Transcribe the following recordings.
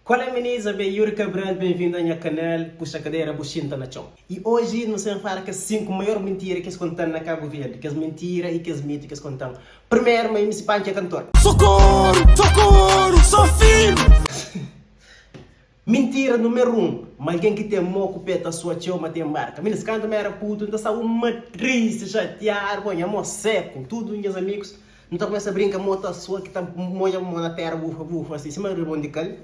Qual é minis, ami é Yuri Cabral, bem-vindo a nha canal, puxa cadeira bu xinta na txon. E hoje nu sta ben fala kes 5 maior mintira ki es kontan na Cabo Verde, kes mintira e kes mito ki es kontan. Primeiro, ma MC Pancho é cantor. Socorro, socorro, sou filho. Mintira numeru 1, ma algen ki ten mo ku pé ta sua txeu ma ten barka. Minis, kantu mi era putu, N ta staba uma tristi, xatiadu, pô, nha mo seku, tudu nhas amigus, nu ta kumesa brinka mo ta sua ki ta modja mo na tera bufa bufa si, sima ribon di kal.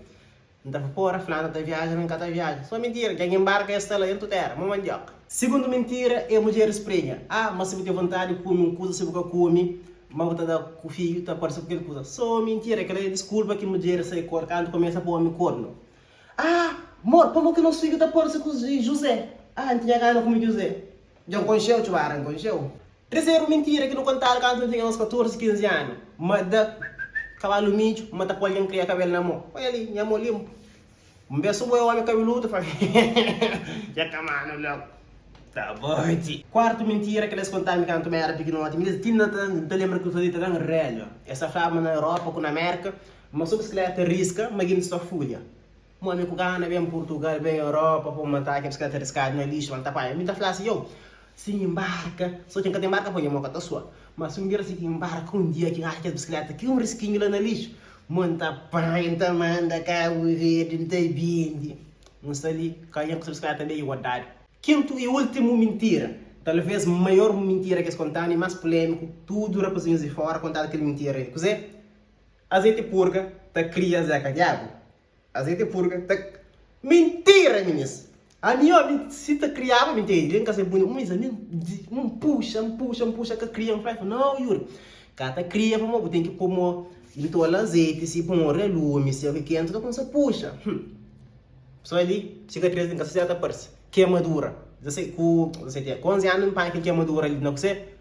N ta fla, pora, fulanu ta viaja, mi N ka ta viaja. So mintira, dja N inbarka es sta la dentu tera, mo mandioka. Sigundu mintira é mudjeris prenha. Ah, ma si bu ten vontadi di kume un kuza, si bu ka kume, ma bu ta da ku fidju ta parse ku kel kuza. So mintira, kel-la é diskulpa ki mudjeris sai ku el kantu kumesa pa omi kornu. Ah, mor, pamo ki nos fidju ta parse ku Juzé? Ah, N tinha gana kume Juzé. Dja N konxe-u, txubara, N konxe-u. Terseru mintira ki nu kontadu kantu nu tinha uns 14, 15 anu, ma da kabalu midju, ma ta poi algen kria kabelu na mo. Oia li, nha mo linpu. Un bes su bo é omi kabeludu, fla, Dja ka manu logu ta bati. Kuartu mintira ki es konta-mi kantu mi éra pikinoti, mi ti inda N ta lenbra ki nu ta da-m relho. Es ta flaba ma na Europa ku na Merka, ma so bisikleta riska, ma gentis ta fulha. Un omi ku gana ben Purtugal, ben Europa pa un ataki bisikleta riskadu na lixu, ma N ta panha. Mi ta fla si, Yo, si N inbarka, so ki N ka ta inbarka pa nha mo ka ta sua, ma si un bira si ki N inbarka un dia ki N atxa kes bisikleta ki un riskinhu la na lixu, mo N ta panha, N ta manda Kabu Verdi, N ta bende. N sta li, ka algen ku se bisikleta meio guardadu. Kintu i ultimu mintira, talves maior mintira ki es kontanu i mas pulémiku, tudu rapazinhus di fora kontadu kel mintira li. Kuzê? Azeti purga ta kria zeka diabu. Azeite purga ta Mintira minis Ami omi si ta kriaba mi ntende N ka sai buni Minis ami N puxa N puxa N puxa ka kria N fla nau Yuri ka ta kria pamodi bu ten ki po mo Ntola azeite si pon lumi si oki kenti ta kumsa puxa Hum Pessoal li sikatris di N ka sa si el ta parse Kemadura 16 ku 17 ku 11 anu N panha kel kemadura li na kuse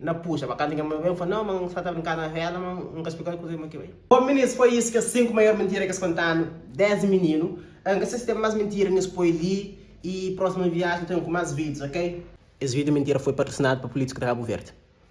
Na puxa pa kantu nha mai ben fla nau ma N sta ta brinka na vela ma N ka splikal kuze ma ki bai. Bom minis foi is kes 5 maior mintira kes kontanu desdi mininu N ka se si ten mas mintira nhos poi li i proxima viaji nu ta ben ku mas videos ok. Es video mintira foi patrosinadu pa polítiku di Kabu Verdi.